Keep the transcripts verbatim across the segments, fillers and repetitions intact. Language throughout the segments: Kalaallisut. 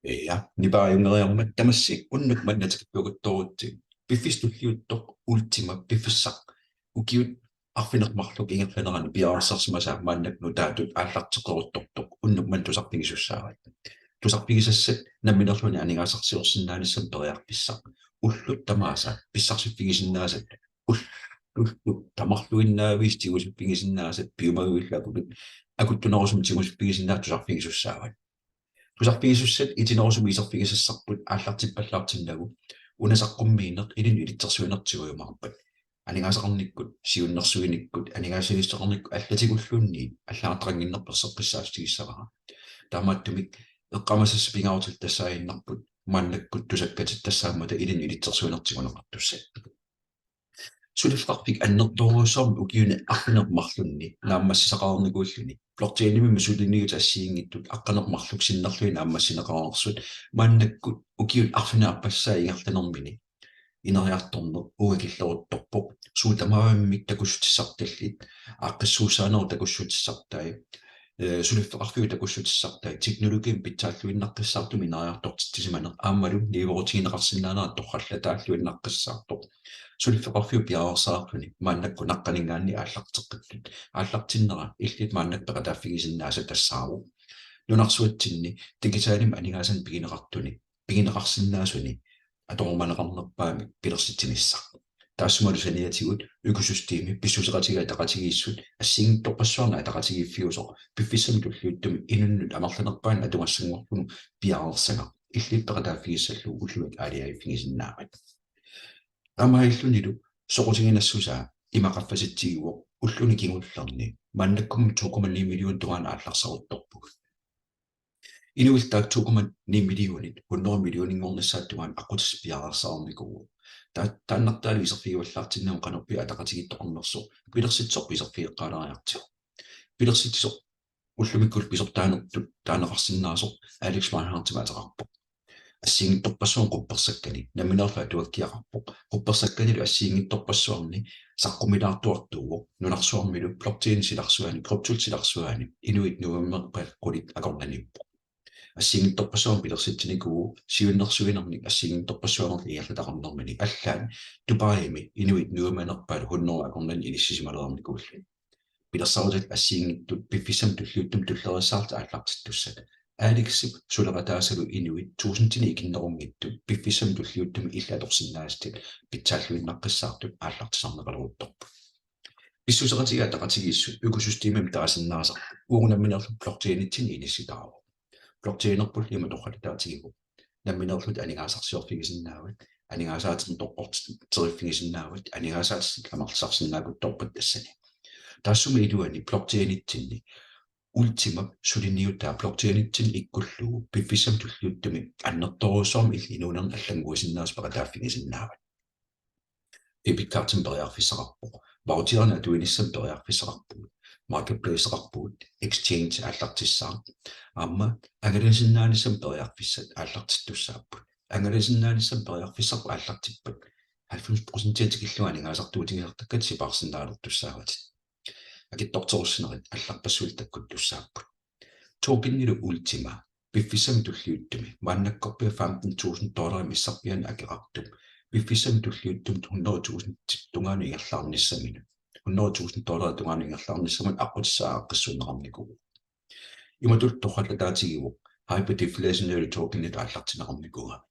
Ja, nipaajunngeriarmat tamassi unnuk manna tikippiukuttoorutsi. Piffissaq tulliuttoq Ultima piffissaq ukiut arfineq-marluk ingerlanerani piareersarsimasaa maannakkut nutaatut aallarteqqeruttortoq unnuk manna tusarfigisussaavat. Tusarfigisassat nammineerluni aningaasarsiorsinnaanissamut periarfissaq. Ullut tamaasa pissarsiffigisinnaasat. Ullut tamarluinnaavisa tigusiffigisinnaasat piumaguillu akutut. Akuttunerusumik tigusiffigisinnaasat tusarfigisussaavat. Tusarfigisussat itinerusumik iserfigisassarput aallartippallaartinnagu una saqqummiineq ilinnut ilitsersuinertut tigujumaarpat. Aningaasaqarnikkut, siunnersuinikkut, aningaasaliissuteqarnikkut allatigulluunniit allagartaqannginnerput erseqqissaatigissavara. Taamaattumik eqqaamasassat pingaarutillit tassaaginnarput maannakkut tusakkatit tassaammata ilinnut ilitsersuinertut tiguneqartussat. Suliffeqarfik annertoorujussuarmik ukiuni arfineq-marlunni naammassisaqarnikuulluni. Blockchainimik suliniutit assigiinngitsut arfineq-marluk sinnerlugit naammassineqareersut maannakkut ukiut arfineq-aappassaa ingerlanermini ineriartorneq uagut killeqaruttorpoq. Suut tamarmik takussutissartallit, aaqqissuussaanerup takussutissartai, eh, suliffeqarfiup takussutissartai, teknologiimik pitsaalluinnaqqissaartumik ineriartortitsisimaneq aammalu niuerutigineqarsinnaanera torrallataalluinnaqqissaartoq. Suliffeqarfiup piareersarluni maannakkut naqqaninngaanniit aallarteqqittut. Aallartinnera illit maannakkut peqataaffigisinnaasat tassaavoq nunarsuatsinni digitalimik aningaasanik pigineqartuni, pigineqarsinnaasuni atorumaneqarnerpaamik pilersitsinissaq. Taassumalu saniatigut økosystemi, pissuseqatigiit ataqatigiissut, assigiinngitsorpassuarnik ataqatigiiffiusoq piffissami tulliuttumi inunnut amerlanerpaanut atugassanngorluni piareersagaq illit peqataaffigissallugu ullumikkut aalajangiiffigisinnaavat. Taamaalillunilu soqutiginassusaa ima qaffasitsigivoq ulluni kingullerni maannakkumut to komma ni millionit tungaanut aallarsaruttorpugut. Inuillu taakku to komma ni millionit hundrede millioninngornissaata tungaanut aqqutissaq piareersarnikuuvoq. Ta-, taannartaalu iserfigivallaartinnagu qanorpiaq ataqatigiittoqarnersoq pilersitsisorput iserfigeqqaaleriartigu. Pilersitsisoq ullumikkullu pisortaanertut taaneqarsinnaasoq Alex Reinhardtimik ateqarpoq. Assigiinngitsorpassuarnik quppersakkani nammineerluni atuakkiaqarpoq. Quppersakkanilu assigiinngitsorpassuarni saqqumilaartuartuuvoq nunarsuarmilu blockchainip silarsuani, kryptop silarsuani inuit nuimanerpaat qulit akornanniippoq. Assigiinngitsorpassuarnik pilersitsinikuuvoq siunnersuinernik assigiinngitsorpassuarnik ingerlataqarnermini allaat Dubaimi inuit nuimanerpaat hundrede akornanni inissisimalernikuulluni. Pilersaarutit assigiinngitsut piffissami tulliuttumi tulleriissaarlutik aallartittussat. Alexip suleqataasalu inuit tusindinik ikinnerunngitsut piffissami tulliuttumi illit atorsinnaasatit pitsaalluinnaqqissaartut aallartisarneqaleruttorput. Pissuseqatigiit ataqatigiissut økosystemimik taasinnaasarput uagut nammineerluta blockchainitsinnik inissitaavoq. Blockchainerpullu ima torrallataatigivoq. Nammineerlutit aningaasarsiorfigisinnaavat, aningaasaatit toqqortiteriffigisinnaavatit, aningaasaatit amerlisarsinnaakuttorpat tassani. Taassuma iluani blockchainitsinni Ultimap suliniutaa blockchainitsinni ikkullugu piffissami tulliuttumi annertoorujussuarmik illit inuunerni allannguisinnaasoq peqataaffigisinnaavat. Debit cardimik periarfissaqarpoq. Voucherinik atuinissamut periarfissaqarpugut. Marketplaceqarpugut. Exchange aallartissaaq. Aamma angalasinnaanissamut periarfissat aallartittussaapput. Angalasinnaanissamut periarfissarput aallartippat halvfems procentia tikillugu aningaasartuutigisartakkatit sipaarsinnaalertussaavatit. Akitsorterussinerit allarpassuillu takkuttussaapput. Tokenilu Ultima piffissami tulliuttumi maannakkorpiaq femten tusind dollarit missarpiaanni akeqartup piffissami tulliuttumi hundrede tusind tungaanut ingerlaarnissaminut, hundrede tusind dollarit tungaanut ingerlaarnissaminut aqqutissaa aaqqissuunneqarnikuuvoq. Imatut torrallataatigivoq hyperdeflationary tokenit aallartinneqarnikuugami.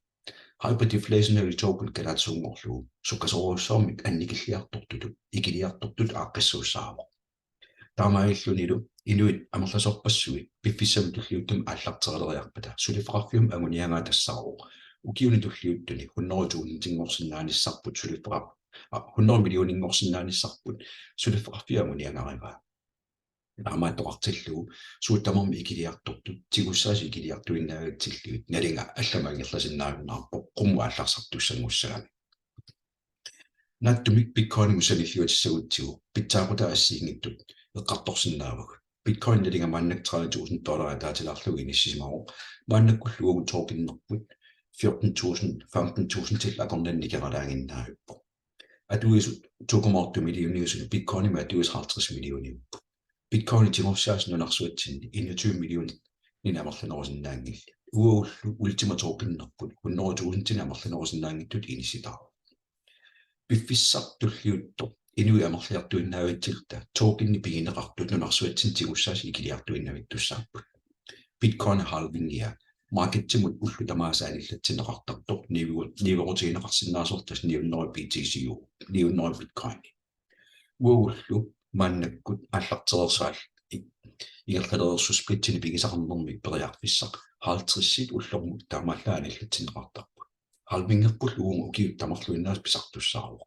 Hyperdeflationary token kalaallisuunngorlugu sukkasoorujussuarmik annikilliartortutut, ikiliartortutut aaqqissuussaavoq. Taamaalillunilu inuit amerlasoorpassuit piffissami tulliuttumi aallarterileriarpata suliffeqarfiup anguniagaa tassaavoq ukiuni tulliuttuni hundrede tusindinngorsinnaanissarput suliffeqar-, aa, hundrede millioninngorsinnaanissarput suliffeqarfiup anguniagarivaa. Taamaattoqartillugu suut tamarmik ikiliartortut, tigussaasut ikiliartuinnavitsillugit nalinga allamut ingerlasinnaajunnaarpoq qummut aallarsartussanngussagamik. Naatsumik Bitcoinimut sanilliutissagutsigu pitsaaqutai assigiinngitsut eqqartorsinnaavagut. Bitcoin nalinga maannakkut tredive tusind dollarit ataatilaarlugu inissisimavoq. Maannakkullu uagut tokenerput fjorten tusind, femten tusindillu akornanni nikeralaaginnaavippoq. Atuisut to komma otte millioniusunut Bitcoinimik atuisut halvtreds millioniupput. Bitcoinit tigussaasut nunarsuatsinni enogtyve millionit amerlanerusinnaanngillat. Uagullu Ultima Tokenerput hundrede tusindinik amerlanerusinnaanngitsutut inissitaavoq. Piffissaq tulliuttoq inuit amerliartuinnaavitsilluta tokenit pigineqartut nunarsuatsinni tigussaasut ikiliartuinnavittussaapput. Bitcoin halvingia markedimut ullut tamaasa anillatsinneqartartoq niu-, niuerutigineqarsinnaasoq tassa ni hundrede B T C-u, ni hundrede Bitcoin. Uagullu maannakkut aallartereersoq i-, ingerlalereersoq splitsinik pigisaqarnermik periarfissaq halvtredsit ullormut taamaallaat anillatsinneqartarput. Halvingerpullu uuma ukiut tamarluinnaasa pisartussaavoq.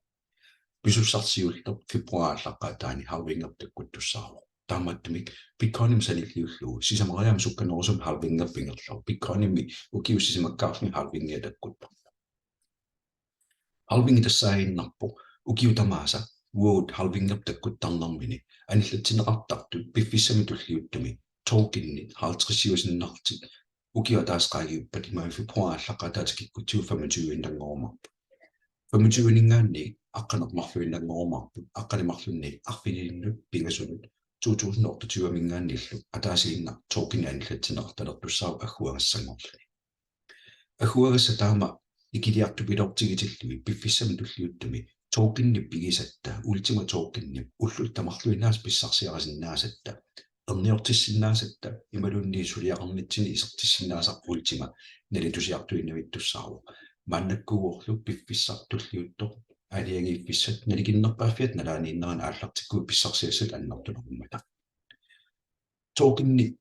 Pisussaq siulleq februarip aallaqqaataani halvingerput takkuttussaavoq. Taamaattumik Bitcoinimik sanilliullugu sisamariaammik sukkanerusumik halvingerput ingerlavoq. Bitcoinimi ukiut sisamakkaarlugit halvingia takkuttarpoq. Halvingi tassaaginnarpoq ukiut tamaasa uagut halvingerput takkuttarnermini anillatsinneqartartut piffissami tulliuttumi tokenit halvtredsiusinnarlutik ukiut ataaseq qaangiuppata, imaluunniit februarip aallaqqaataata kikkutsigu femogtyve-innanngorumaarput. Femogtyve-ninngaanniit aqqaneq-marluinnanngorumaarput, aqqaneq-marlunniit arfinilinnik pingasunut to tusind otteogtyve-minngaanniillu ataasiinnaq tokenit anillatsinneqartalertussaavoq agguagassanngorluni. Agguagassat taama ikiliartupiloortigitillugit piffissami tulliuttumi tokenit pigisatta, Ultima Tokenit ullut tamarluinnaasa pissarsiarisinnaasatta, erniortissinnaasatta imaluunniit suliaqarnitsinni isertissinnaasarput Ultima nalitusiartuinnavittussaavoq. Maannakkuuvorlu piffissaq tulliuttoq aalajangiiffissat nalikinnerpaaffiata nalaaniinnerani aallartikkuit pissarsiassat annertunerummata. Tokenit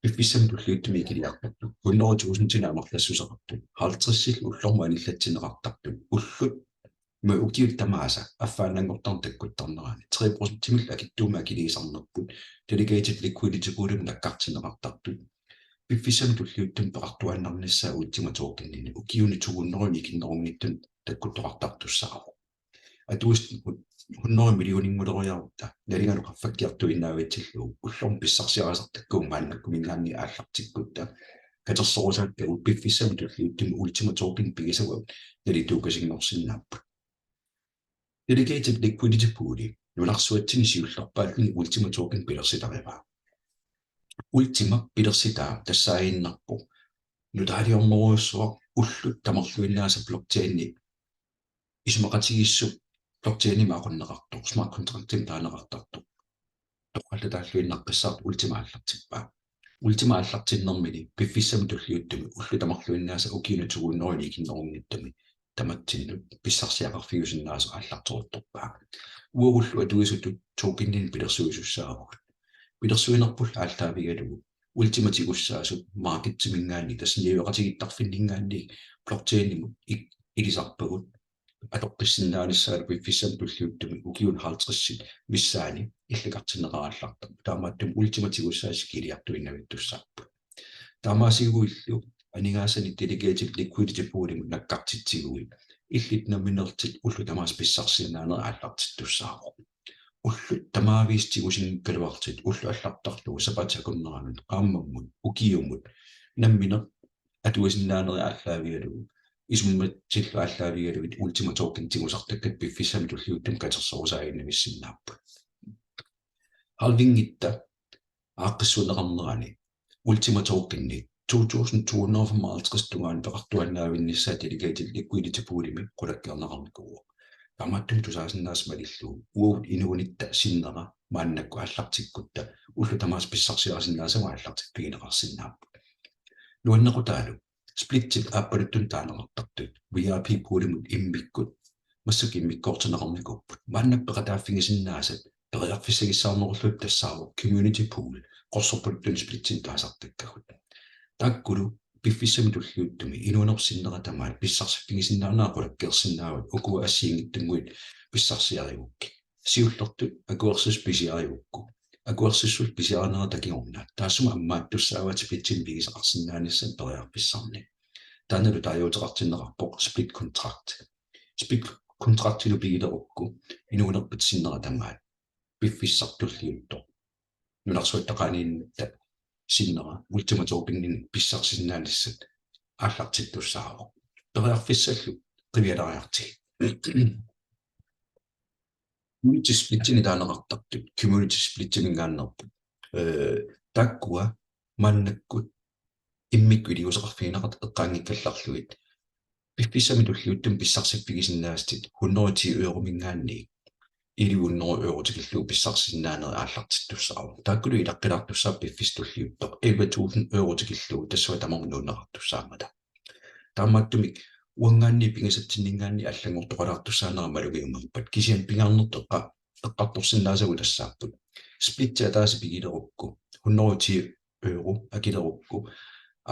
piffissami tulliuttumi ikiliartartut hundrede tusindinik amerlassuseqartut halvtredsit ullormut anillatsinneqartartut ullut ma ukiut tamaasa affaannanngortarneq takkuttarnerani tre procentimillu akitsuumik akiliisarnerput delegated liquidity poolimut nakkartinneqartartut piffissami tulliuttumi peqartuaannarnissaat Ultima Tokenini ukiuni to hundrede ikinnerunngitsunik takkuttoqartartussaavoq. Atuis hundrede millioninngulerujussuarutta nalinganut qaffakkiartuinnaavitsillugu ullormut pissarsiarisartakkagut maannakkuminngaanniit aallartikkutta katersorusaakkagut piffissami tulliuttumi Ultima Token pigisavagut nalituukasinngorsinnaapput. Delegated liquidity pooli nunarsuatsinni siullerpaalluni Ultima Token pilersitarivaa. Ultima pilersitaa tassaaginnarpoq nutaaliornerujussuaq ullut tamarluinnaasa blockchaini isumaqatigiissut blockchainimik aqunneqartoq, smart contractimik taaneqartartoq. Toqqallataalluinnaqqissaartoq Ultima aallartippaa. Ultima aallartinnermini piffissami tulliuttumi ullut tamarluinnaasa ukiuni to hundrede ikinnerunngitsumi tamatsinnut pissarsiaqarfiusinnaasoq aallarteruttorpaa. Uagullu atuisutut tokeninik pilersuisussaavugut. Pilersuinerpullu aallaavigalugu Ultima tigussaasut markediminngaanniit tassa niueqatigiittarfinninngaanniit blockchainimut ik-, ilisarpagut atoqqissinnaanissaat piffissami tulliuttumi ukiuni halvtredsit missaanni illikartinneqarallartarput. Taamaattumik Ultima tigussaasut ikiliartuinnavittussaapput. Taamaasiguillu aningaasanik delegated liquidity poolimut nakkartitsiguit illit nammineerlutit ullut tamaasa pissarsisinnaanerit aallartittussaavoq. Ullut tamaavisa tigusinngikkaluarlutit ullut allattarlugu sapaatip akunneranut, qaammammut, ukiumut nammineq atuisinnaanerit aallaavigalugu isummatsillu aallaavigalugit Ultima Token tigusartakkatit piffissami tulliuttumi katersorusaaginnavissinnaapput. Halvingitta aaqqissuunneqarnerani Ultima Tokeni to tusind to hundrede og femoghalvtreds tungaanut peqartuaannaavinnissaa delegated liquidity poolimi qulakkeerneqarnikuuvoq. Taamaattumik tusaasinnaasat malillugu uagut inuunitta sinnera maannakkut aallartikkutta ullut tamaasa pissarsiarisinnaasagut aallartipput pigineqarsinnaapput. Nuannequtaalu splitsit aappaluttunik taaneqartartut V I P poolimut immikkut massakkut immikkoortinneqarnikuupput. Maannakkut peqataaffigisinnaasat periarfissagissaarnerullutik tassaavoq community pool qorsorpaluttunik splitsinik taasartakkagut. Taakkulu piffissami tulliuttumi inuunerpit sinnera tamaat pissarsiffigisinnaanera qulakkeersinnaavat ukua assigiinngitsunnguit pissarsiarigukkit. Siullertut akuersissut pisiarigukku. Akuersissullu pisiarinerat takigunnaat taassuma ammaattussaavatit splitsinik pigisaqarsinnaanissamut periarfissannik. Taannalu taaguuteqartinneqarpoq split contract. Split contractilu pigilerukku inuunerpit sinnera tamaat piffissaq tulliuttoq nunarsuattaqaaniinnatta sinnera Ultima Tokeninik pissarsisinnaanissat aallartittussaavoq. Periarfissallu qivialaariartigit. Community splitsinik taaneqartartut, community splitsiminngaanneerput. Ee, taakkua maannakkut immikkut iliuuseqarfigineqartut eqqaanngikkallarlugit piffissami tulliuttumi pissarsiffigisinnaasat hundrede og ti euromiingaanniit elleve hundrede euro tikillugu pissarsisinnaanerit aallartittussaavoq. Taakkulu ilaqqilaartussaapput piffissaq tulliuttoq elleve tusind euro tikillugu tassunga tamarmi nuunneqartussaammata. Taamaattumik uanngaanniit pigisatsinniingaanniit allanngortoqalaartussaanera malugiumaarpat kisianni pingaarnertut eqqa-, eqqartorsinnaasagut tassaapput: splitti ataaseq pigilerukku hundrede og ti euro akilerukku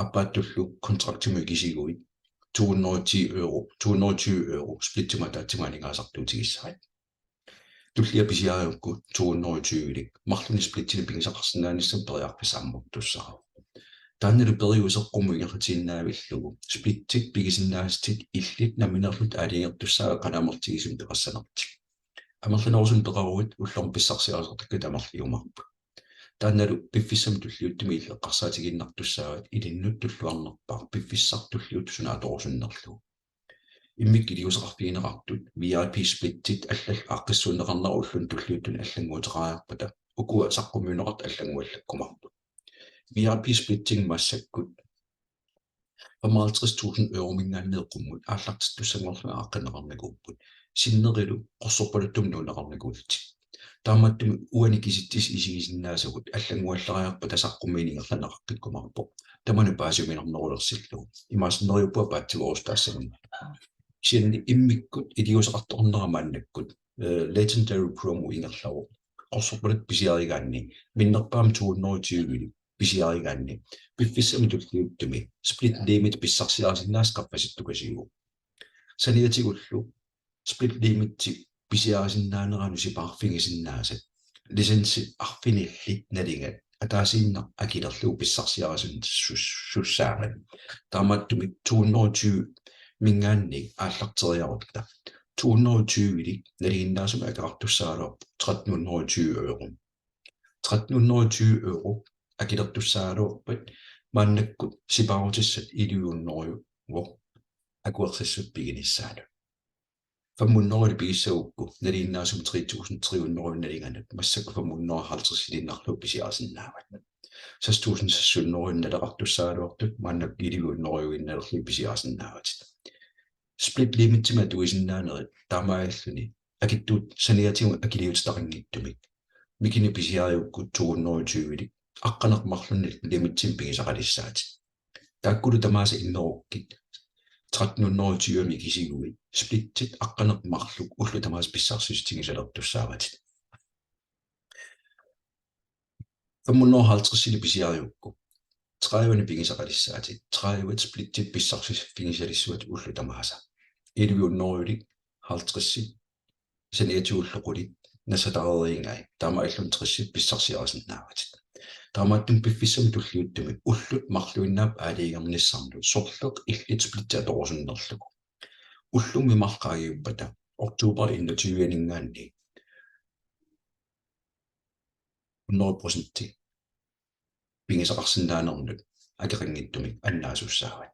aappaattullu kontraktimut ikisiguit to hundrede og ti euro, to hundrede og tyve euro splittimut ataatsimut aningaasartuutigissavat. Tullia pisiarigukku to hundrede og tyve marlunnik splitsinik pigisaqarsinnaanissannut periarfissaq ammartussaavoq. Taannalu periuseq qummut ingerlatiinnaavillugu splitsit pigisinnaasatit illit nammineerlutit aalajangertussaavat qanoq amerlatigisumik peqassanertik. Amerlanerusunik peqaruit ullormut pissarsiarisartakkatit amerliumaarput. Taannalu piffissami tulliuttumi illit eqqarsaatigiinnartussaavat ilinnut tulluarnerpaaq piffissaq tulliuttoq suna atorusunnerlugu. Immikkut iliuuseqarfigineqartut V I P splitsit allallu aaqqissuunneqarnerat ulluni tulliuttuni allannguuteqariarpata ukua saqqummiunneqartut allannguallakkumaarput. V I P splitsit massakkut femoghalvtreds tusind euromiingaanniit qummut aallartittussanngorlugit aaqqinneqarnikuupput. Sinnerilu qorsorpaluttumik nuunneqarnikuullutik. Taamaattumik uani kisitsisit isigisinnaasagut allannguallariarpata saqqummiineq ingerlanneqaqqikkumaarpoq. Tamanut paasiuminarnerulersillugu. Imaassineriuppunga paatsiveerusussaassaguni. Kisianni immikkut iliuuseqartoqarnera maannakkut, eh, Legendary Promo ingerlavoq. Qorsorpaluttut pisiarigaanni, minnerpaamik to hundrede og tyve pisiarigaanni, piffissami tulliuttumi split limit pissarsiarisinnaasatit qaffasittukasiuvoq. Saniatigullu split limit pisiarisinnaaneranut sipaarfigisinnaasat licensit arfinillit nalingat ataasiinnaq akilerlugu pissarsiarisinnaasussaammat. Taamaattumik to hundrede og tyve miingaanniit aallarteriarutta to hundrede og tyve-li nalinginnaasumik akeqartussaagaluarpoq tretten hundrede og tyve euro. Tretten hundrede og tyve euro akilertussaagaluarpat maannakkut sipaarutissat elleve hundrede euro akuersissutit piginissaanut. Fem hundrede pigissagukku nalinginnaasumik tre tusind tre hundrede nalinganut massakkut fem hundrede og halvtreds iliinnarlugu pisiarisinnaavat. Seks tusind seks hundrede naleqartussaagaluartut maannakkut elleve hundrede innalerlugu pisiarisinnaavatit. Split limitsimik atuisinnaanerit taamaalilluni akitsuut saniatigut akiliutitaqanngitsumik mikineq pisiarigukku to hundrede og tyve-li aqqaneq-marlunnik limitsimik pigisaqalissaatit. Taakkulu tamaasa immerukkit tretten hundrede og tyve-mik ikisiguit splitsit aqqaneq-marluk ullut tamaasa pissarsissutigisalertussaavatit. Fem hundrede og halvtreds-ilik pisiarigukku tredive-nik pigisaqalissaatit, tredive splitsit pissarsiffigisalissavat ullut tamaasa. Elleve hundrede-ilik halvtreds saniatigullu qulit nassatareerigai, taamaalilluni tressit pissarsiarisinnaavatit. Taamaattumik piffissami tulliuttumi ullut marluinnaap aalajangernissannut sorleq illit splitsit atorusunnerlugu. Ullummi marluk qaangiuppata oktober enogtyve-niingaanniit hundrede procenti pigisaqarsinnaanernut akeqanngitsumik annaasussaavat.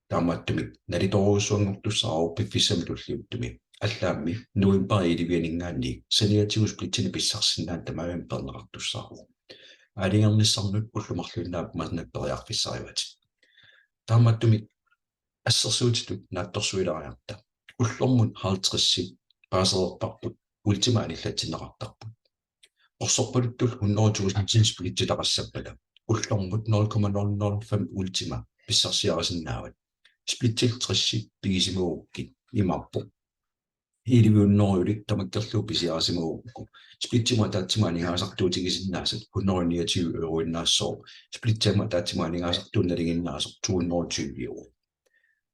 Taamaattumik nalitoorujussuanngortussaavoq piffissami tulliuttumi allaammi november elleve-niingaanniit saniatigut splitsinik pissarsisinnaaneq tamarmik peerneqartussaavoq. Aalajangernissannut ullut marluinnaap maannakkut periarfissarivatit. Taamaattumik assersuutitut naatsorsuilaariarta. Ullormut halvtredsit paasereerparput Ultima anillatsinneqartarput. Qorsorpaluttut hundrede tusind splitsitaqassappata ullormut nul komma nul nul fem Ultima pissarsiarisinnaavat. Splitsit tressit pigisimagukkit imaappoq elleve hundrede-ilik tamakkerlugu pisiarisimagukku splitsimut ataatsimut aningaasartuutigisinnaasat hundrede niogtyve euroinnaassaaq, splitsimut ataatsimut aningaasartuuneq nalinginnaasoq to hundrede tyve euro.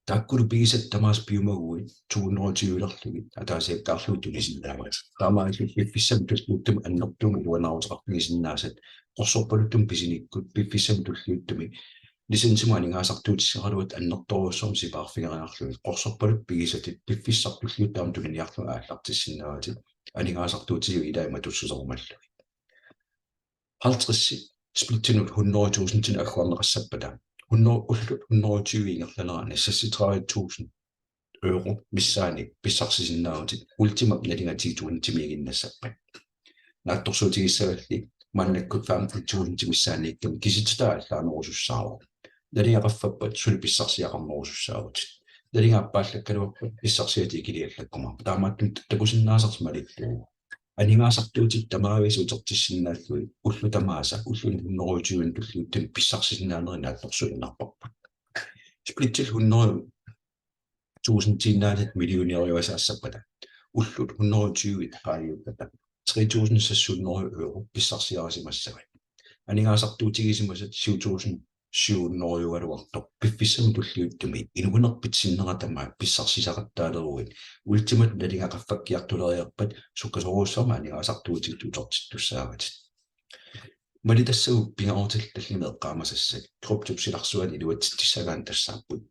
Taakkulu pigisatit tamaasa piumaguit to hundrede tyve-lerlugit ataasiakkaarlugit tunisinnaavat. Taamaalilluni piffissami tulliuttumi annertuumik iluanaaruteqarfigisinnaasat qorsorpaluttumi pisinikkut piffissami tulliuttumi licensimut aningaasartuutissaraluatit annertoorujussuarmik sipaarfigeriarlugit qorsorpaluttut pigisatit piffissami tulliuttumi tuniniarlugit aallartissinnaavatit aningaasartuutigalugu ilai matussuserumallugit. Halvtredsit splitsinut hundrede tusindinik agguarneqassappata hundrede, ullut hundrede tyve ingerlanerani seksogtredive tusind euro missaani pissarsisinnaavutit Ultimap nalinga ti tusindimiiginnassappat. Naatsorsuutigissavalli maannakkut femten tusind missaaniikkami kisitsisit allaanerusussaavoq. Nalinga qaffappat suli pissarsiaqarnerusussaavutit. Nalinga aappallakkaluarpat pissarsiatit ikiliallakkumaarput. Taamaattumik takusinnaasarsi malillugu aningaasartuutit tamaavisa utertissinnaallugit ullut tamaasa ulluni hundrede tyve tulliuttuni pissarsisinnaanerit naatsorsuinnarparput. Splitsillu hundrede tusindiinnaanit millioniuasaassappata ullut hundrede tyve qaangiuppata tre tusind seks hundrede euro pissarsiarisimassavat. Aningaasartuutigisimasat syv tusind syv hundrede eurogaluartoq piffissami tulliuttumi inuunerpit sinnera tamaat pissarsisaqattaaleruit Ultimat nalinga qaffakkiartuleriarpat sukkasoorujussuarmik aningaasartuutitit utertittussaavatit. Malitassagut pingaarutillit tallimat eqqaamasassat kryptop silarsuani iluatsitsissagaanni tassaapput: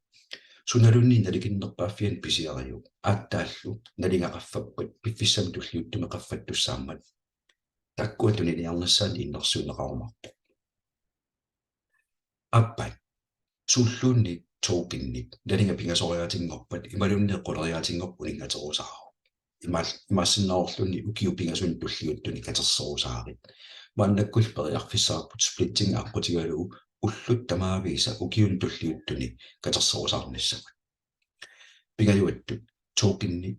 Sunaluunniit nalikinnerpaaffiani pisiariuk, aatsaallu nalinga qaffappat piffissami tulliuttumi qaffattussaammat. Taakkua tuniniarnissaannut innersuunneqarumaarpoq. Aappaat, suulluunniit tokenit nalinga pingasoriaatinngorpat imaluunniit quleriaatinngorpat uninngaterusaaruk. Imaal-, imaassinnaavorluunniit ukiut pingasuni tulliuttuni katersorusaarit. Maannakkullu periarfissaqarputit splitting aqqutigalugu ullut tamaavisa ukiuni tulliuttuni katersorusaarnissavat. Pingajuattut, tokenit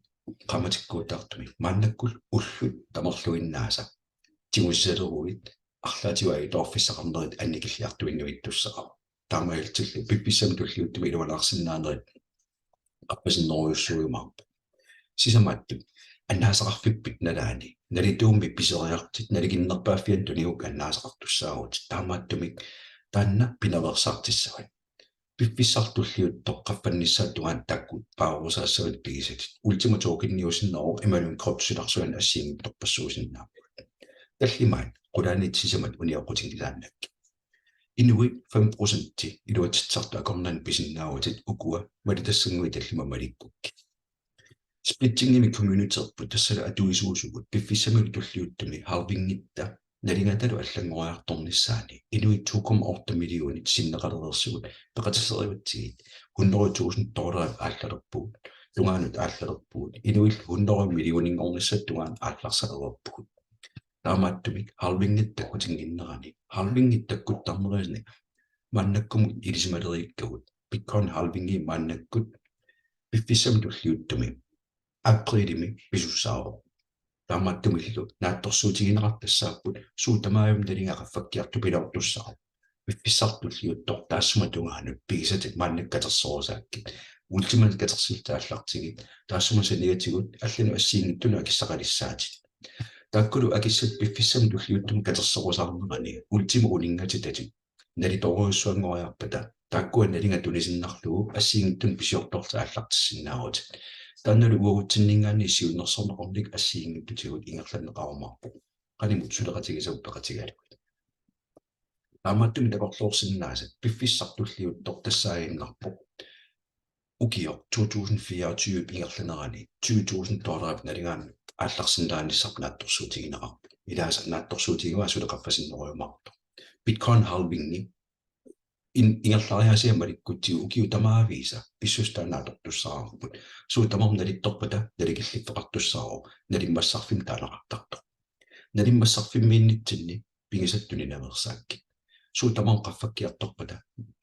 qaammatikkuutaartumik maannakkullu ullut tamarluinnaasa tigusisaleruit arlaatigut ajutoorfissaqarnerit annikilliartuinnavittussaavoq. Taamaalillutillu piffissami tulliuttumi iluanaarsinnaanerit qaffasinnerujussuujumaarput. Sisamaattut, annaasaqarfippit nalaani nalituummi piseriarlutit nalikinnerpaaffiani tunigukku annaasaqartussaavutit. Taamaattumik taanna pinaveersaartissavat. Piffissaq tulliuttoq qaffannissaata tungaanut taakku paarusaassavat pigisatit. Ultima tokeniusinnaavoq imaluunniit kryptop silarsuani assigiinngitsorpassuusinnaapput. Tallimaat qulaaniittut sisamat unioqqutinngisaannakkit. Inuit fem procenti iluatsitsisartut akornanni pisinnaavutit ukua malitassannguit tallimat malikkukkit. Splittingimi communityrput tassalu atuisuusugut piffissamilu tulliuttumi halvingitta nalingatalu allanngoriartornissaani inuit to komma otte millionit sinneqalereersugut peqatissereeratsigit hundrede tusind dollarit aallalerpugut, tungaanut aallalerpugut, inuillu hundrede millioninngornissaata tungaanut aallarsalereerpugut. Taamaattumik halvingit takkutinnginnerani, halvingit takkuttarnerani maannakkumut ilisimaleriikkagut. Bitcoin halvingi maannakkut piffissami tulliuttumi aprilimi pisussaavoq. Taamaattumillu naatsorsuutigineqartut tassaapput suut tamarmik nalinga qaffakkiartupiloortussaavoq. Piffissaq tulliuttoq taassuma tungaanut pigisatit maannakkut katersorusaakkit. Ultimanik katersillutit aallartigit. Taassuma saniatigut allanut assigiinngitsunut akissaqalissaatit. Taakkulu akissat piffissami tulliuttumi katersorusaarnerani Ultima uninngatitatit nalitoorujussuanngoriarpata taakkua nalinga tunisinnarlugu assigiinngitsunik pisiortorlutit aallartissinnaavutit. Taannalu uagutsinninngaanniit siunnersorneqarnikkut assigiinngitsutigut ingerlanneqarumaarpoq. Qanimut suleqatigisagut peqatigalugit. Taamaattumik takorloorsinnaasat piffissaq tulliuttoq tassaaginnarpoq ukioq to tusind fireogtyve ingerlanerani tyve tusind dollarit nalingaanut aallarsinnaanissarput naatsorsuutigineqarpoq. Ilaasa naatsorsuutigivaat suli qaffasinnerujumaartoq. Bitcoin halvingi in-, ingerlariaasia malikkutsigu ukiut tamaavisa pissusitaa naatsortussaavarput. Suut tamarmik nalittorpata nalikilliffeqartussaavoq, nalimmassarfimmi taaneqartartoq. Nalimmassarfimmiinnitsinni pigisatit tuninaveersaakkit. Suut tamarmik qaffakkiartorpata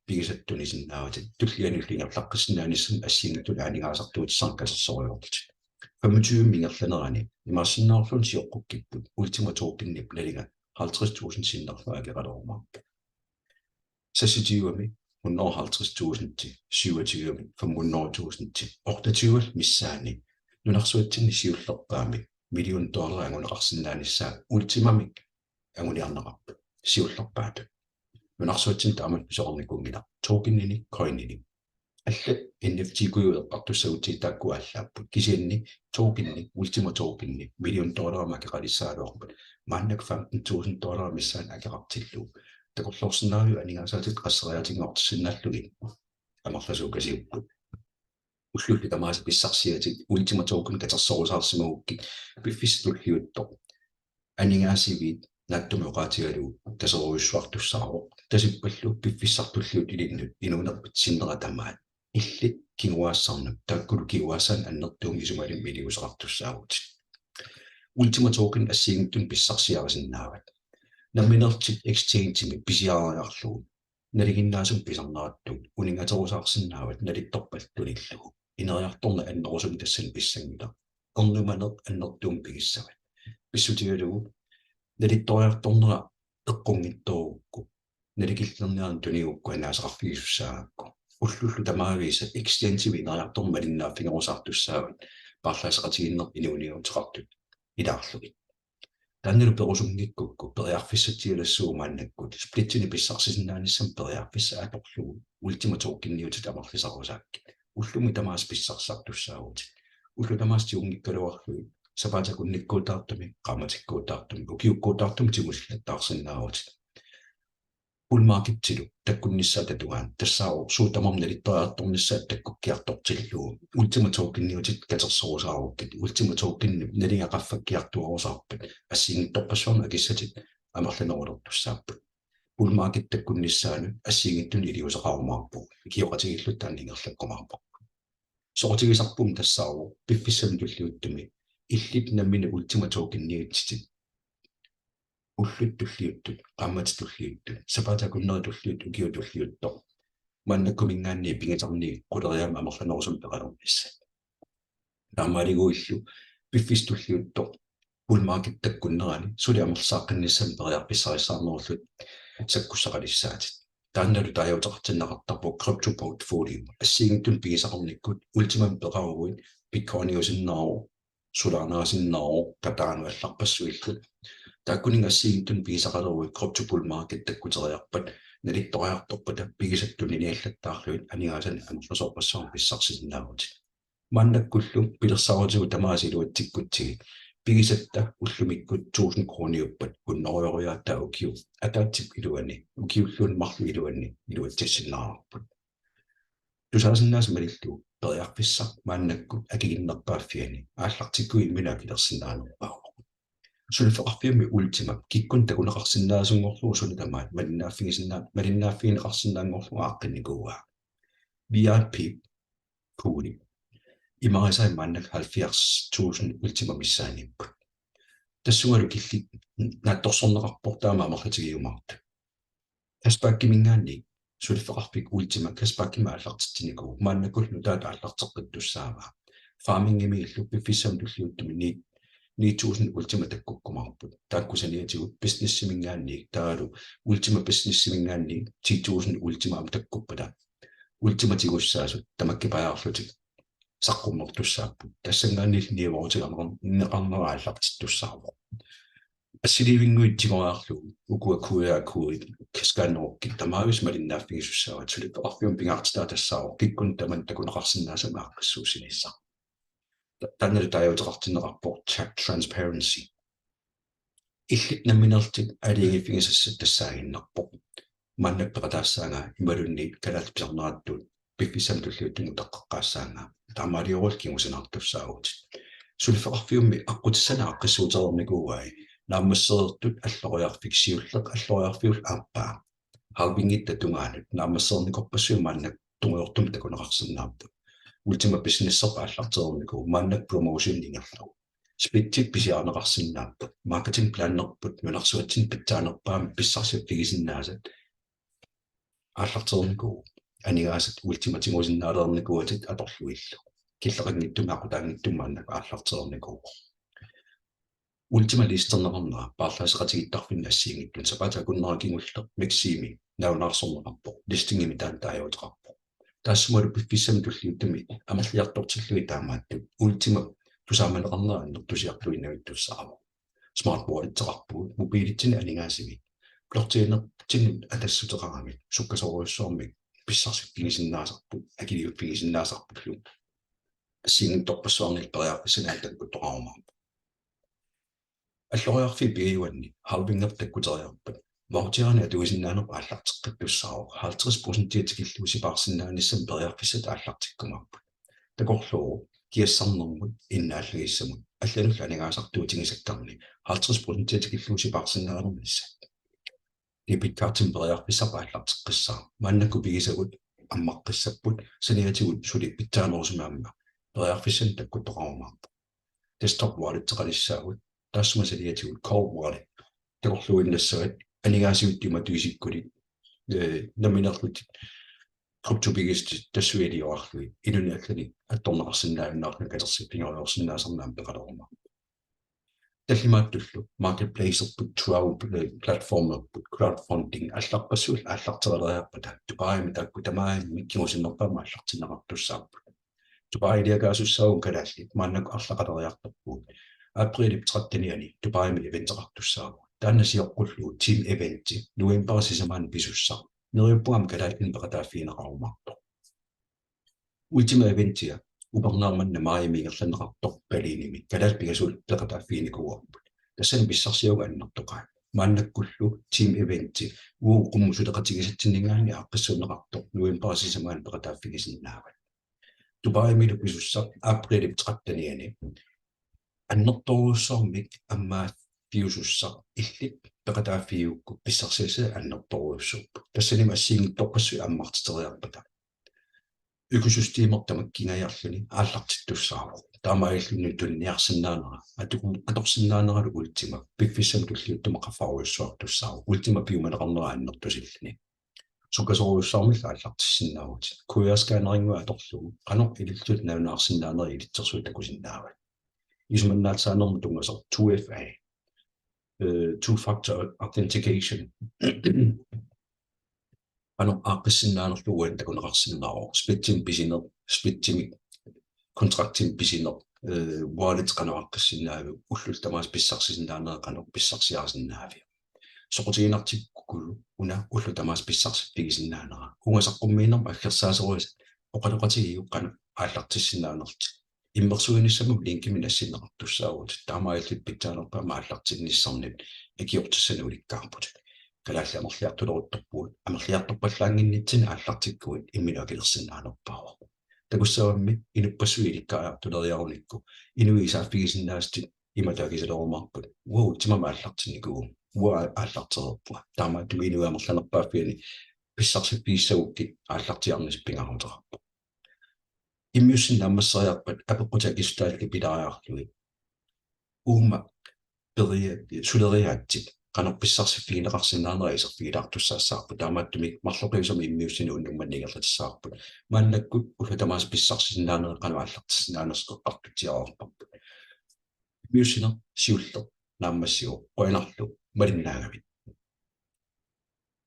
pigisatit tunisinnaavatit, tullianullu ingerlaqqissinnaanissamut assigiinngitsunik aningaasartuutissaq katersorujoorlutit. Femogtyvemi ingerlanerani imaassinnaavoq sioqqukkipput Ultima Tokenip nalinga halvtreds tusind sinnerlugu akeqalerumaarpoq. Seksogtyvemi hundrede og halvtreds tusind, syvogtyvemi fem hundrede tusind, otteogtyve missaani nunarsuatsinni siullerpaamik million dollarit anguneqarsinnaanissaat Ultimamik anguniarneqarpoq siullerpaatut. Nunarsuatsinni taamatut pisoqarnikuunngilaq tokeninik coininik. Allat N F T-kujut eqqartussagutsigit taakku aallaapput. Kisianni tokeni, Ultima Tokeni, million dollarimik akeqalissagaluarpat maannakkut femten tusind dollarit missaanni akeqartillugu. Takorloorsinnaaviuk aningaasaatitit qasseriaatinngortissinnaallugit? Amerlasuukasiupput. Ullullu tamaasa pissarsiatit Ultima Token katersorusaarsimagukkit piffissaq tulliuttoq aningaasiviit naatsumik oqaatigalugu taserujussuartussaavoq. Tasippallu piffissaq tulliuttoq ilinnut inuunerpit sinnera tamaat illit kinguaassarnut taakkulu kinguaassaannut annertuumik isumalimi iliuuseqartussaavutit. Ultima Token assigiinngitsunik pissarsiarisinnaavat. Nammineerlutit exchange-imi pisiariarlugu nalinginnaasumik pisarnerattut uninngaterusaarsinnaavat nalittorpallu tunillugu. Ineriartorneq annerusumik tassani pissanngilaq. Ernumaneq annertuumik pigissavat. Pissutigalugu nalittoriartornera eqqunngitsoorukku, nalikillerniarneq tunigukku annaasaqarfigisussaagakku. Ullullu tamaavisa exchange-imi ineriartorneq malinnaaffigerusaartussaavat paarlaasseqatigiinneq inuuniuteqartut ilaarlugit. Taannalu perusunngikkukku periarfissatsialassuuvoq maannakkut splitsinik pissarsisinnaanissamut periarfissaq atorlugu Ultima Tokeniutit amerlisarusaakkit. Ullumi tamaasa pissarsisartussaavutit. Ullut tamaasa tigunngikkaluarlugit sapaatip akunnikkuutaartumik, qaammatikkuutaartumik, ukiukkuutaartumik tigusillattaarsinnaavutit. Bull marketilu takkunnissaata tungaanut tassaavoq suut tamarmik nalittoriartornissaat takkukkiartortillugu Ultima Tokeniutit katersorusaarukkit, Ultima Tokenip nalinga qaffakkiartuarusaarpat assigiinngitsorpassuarnik akissatit amerlanerulertussaapput. Bull market takkunnissaanut assigiinngitsunik iliuuseqarumaarpugut, ikioqatigiilluta taanna ingerlakkumaarparput. Soqutigisarput tassaavoq piffissami tulliuttumi illit nammineq Ultima Tokeniutitit ullut tulliuttut, qaammatit tulliuttut, sapaatip akunneri tulliuttut, ukiut tulliuttut. Maannakkumiingaanniit pigisarniit quleriaammik amerlanerusumik peqalernissat. Taamaaliguillu piffissaq tulliuttoq bull market takkunnerani suli amerlisaaqqinnissamut periarfissarissaarnerullutit sakkussaqalissaatit. Taannalu taaguuteqartinneqartarpoq crypto portfolio. Assigiinngitsunik pigisaqarnikkut Ultimamik peqaruit Bitcoiniusinnaavoq, Solanaasinnaavoq, Cardano allarpassuillu. Taakkuninnga assigiinngitsunik pigisaqaleruit crypto bull market takkuteriarpat nalittoriartorpata pigisatit tuniniallattaarlugit aningaasanik amerlasoorpassuarnik pissarsisinnaavutit. Maannakkullu pilersaarutigut tamaasa iluatsikkutsigit pigisatta ullumikkut tusind kroniuppat hunnorujoriaataa ukiup ataatsip iluani, ukiulluunniit marluk iluanni iluatsissinnaavarput. Tusaasinnaasat malillugu periarfissaq maannakkut akikinnerpaaffiani aallartikkuit imminut akilersinnaanerpaavoq. Suliffeqarfiummi Ultima kikkunnit takuneqarsinnaasunngorlugu suna tamaat malinnaaffigisinna-, malinnaaffigineqarsinnaanngorlugu aaqqinnikuuaa. V I P pooli imarisai maannakkut halvfjerds tusind Ultima missaaniipput. Tassungalu killit naatsorsorneqarpoq taama amerlatigiumaartut. Cashbackimiingaanniit suliffeqarfik Ultima Cashbackimik aallartitsinikuuvoq, maannakkullu nutaat aallarteqqittussaavaa. Farmingimiillu piffissami tulliuttumi ni, ni tusind Ultima takkukkumaarput. Taakku saniatigut businessimiingaanniit, taavalu Ultima Businessimiingaanniit ti tusind Ultima aamma takkuppata, Ultima tigussaasut tamakkipajaarlutik saqqummertussaapput. Tassanngaanniillu niuerutigineqarnera aallartittussaavoq. Assiliivinnguit tigoriarlugu ukua Q R-koodit scannerukkit tamaavisa malinnaaffigisussaavatit. Suliffeqarfiup pingaartitaa tassaavoq kikkunnit tamanit takuneqarsinnaasamik aaqqissuussinissaq. Ta-, taannalu taaguuteqartinneqarpoq tax transparency. Illit nammineerlutit aalajangiiffigisassat tassaaginnarpoq. Maannakkut peqataassaanga imaluunniit kalaallit pisarnerattut piffissami tulliuttumi uteqqeqqaassaanga. Taamaalioruillu kingusinaartussaavutit. Suliffeqarfiummi aqqutissanik aaqqissuutereernikuuai naammassereertut alloriarfik siulleq alloriarfiullu aappaa. Halvingitta tungaanut naammassereernikorpassuit maannakkut tungujortumik takuneqarsinnaapput. Ultima Businesserput aallartereernikuuvoq maannakkut promotion ingerlavoq. Splitsit pisiarineqarsinnaapput. Marketing planerput nunarsuatsinni pitsaanerpaamik pissarsiffigisinnaasat aallartereernikuuvoq. Aningaasat Ultima tigusinnaalernikuuatit atorlugillu. Killeqanngitsumik aqutaanngitsumik maannakkut aallartereernikuuvoq. Ultima listerneqarnera paarlaasseqatigiittarfinni assigiinngitsunik sapaatip akunnera kingulleq MEXC-imi nalunaarsorneqarpoq, listingimik taanna taaguuteqarpoq. Taassumalu piffissami tulliuttumi amerliartortillugit taamaattut Ultima tusaamaneqarnera annertusiartuinnavittussaavoq. Smart walleteqarpugut, mobiilitsinni aningaasanik blockchainertinnut atassuteqaramik sukkasoorujussuarmik pissarsiffigisinnaasarput, akiliiffigisinnaasarpullu assigiinngitsorpassuarnillu periarfissanik takkuttoqarumaarpoq. Alloriarfiit pingajuanni halvingi takkuteriarpat voucherinik atuisinnaanerput aallarteqqittussaavoq, halvtreds procentia tikillugu sipaarsinnaanissamut periarfissat aallartikkumaarput. Takorluuvoq kiassarnermut innaallagissamut allanullu aningaasartuutigisakkanni halvtreds procentia tikillugu sipaarsinnaanermut issat. Debit cardimik periarfissaq aallarteqqissaaq. Maannakkut pigisagut ammaqqissapput, saniatigut suli pitsaanerusumik aamma periarfissanik takkuttoqarumaarpoq. Desktop walleteqalissaagut, taassuma saniatigut cold wallet. Takorluuinnassavat aningaasivittut imatut isikkulik eh, nammineerlutit kryptobevidstip tassuiliorarlugit inunnut allanut attorneqarsinnaajunnaarluni katersiffigeriarsinnaasarneq aamma peqalerumaarpoq. Tallimaattullu marketplacerput, crowd-, platformerput, crowdfunding allarpassuit aallartereeriarpata Dubaimi taakku tamarmik kingusinnerpaamik aallartinneqartussaapput. Dubailiakaasussaavoq kalaallit maannakkut arlaqaleriartorpugut. Aprilip trettenianni Dubaimi eventeqartussaavugut. Taanna sioqqullugu team eventi novembarip sisamaanni pisussaq. Neriuppunga aamma kalaallinik peqataaffigineqarumaartoq. Ultima eventia upernaaq manna maajimi ingerlanneqartoq Berlinimi kalaallit pingasuulluta peqataaffiginikuuarput. Tassani pissarsiagut annertoqaat. Maannakkullu team eventi uagut qummut suleqatigisatsinninngaanniit aaqqissuunneqartoq novembarip sisamaanni peqataaffigisinnaavat. Dubaimilu pisussaq aprilip trettenianni. Annertoorujussuarmik ammaaffiusussaq illit peqataaffigigukku pissarsiassat annertoorujussuupput. Tassanimi assigiinngitsorpassuit ammartiteriarpata økosystemi tamakkingajaarluni aallartittussaavoq. Taamaalilluni tuniniarsinnaanera, atukum-, atorsinnaaneralu Ultima, piffissami tulliuttumi qaffarujussuartussaavoq. Ultima piumaneqarnera annertusilluni. Sukkasoorujussuarmillu aallartissinnaavugut. Q R-scannerinnguit atorlugu, qanoq ilillutit nalunaarsinnaanerit ilitsersuut takusinnaavat. Isumannaatsaanermut tunngasoq two F A, eh, two factor authentication. Qanoq aaqqissinnaanerlugu uani takuneqarsinnaavoq. Splittimik pisineq, splittimik kontraktimik pisineq, eh, wallet qanoq aaqqissinnaaviuk, ullut tamaasa pissarsisinnaaneq qanoq pissarsiarisinnaaviuk. Soqutiginartikkukku una ullut tamaasa pissarsiffigisinnaanera. Uunga saqqummiinermut aggersaasorisat oqaloqatigiuk qanoq aallartissinnaanerlutit. Immersuinissamut linkimik nassinneqartussaavugut. Taamaalillutit pitsaanerpaamik aallartinnissannut akiortissanik ulikkaarput. Kalaallit amerliartuleruttorpugut. Amerliartorpallaannginnitsinni aallartikkuit imminut akilersinnaanerpaavoq. Takussavammi inuppassuit ilikkariartuleriarunikku inuit isaaffigisinnaasatit imatut akisalerumaarput: Uanga Ultimamik aallartinnikuuvunga, uanga aallartereerpunga. Taamaattumik inuit amerlanerpaaffianni pissarsiffigissagukkit aallartiarnissaq pingaaruteqarpoq. Immiussineq naammasseriarpat apeqqutit akissutaallu pilaariarlugit uuma peria-, suleriaatsit qanoq pissarsiffigineqarsinnaanera iserfigilaartussaassavarput. Taamaattumik marloqiusamik immiussineq unnuk manna ingerlatissavarput. Maannakkut ullut tamaasa pissarsisinnaanerit qanoq aallartissinnaanersoq eqqartutsiarparput. Immiussineq siulleq naammassivoq, qujanarlu malinnaagavit.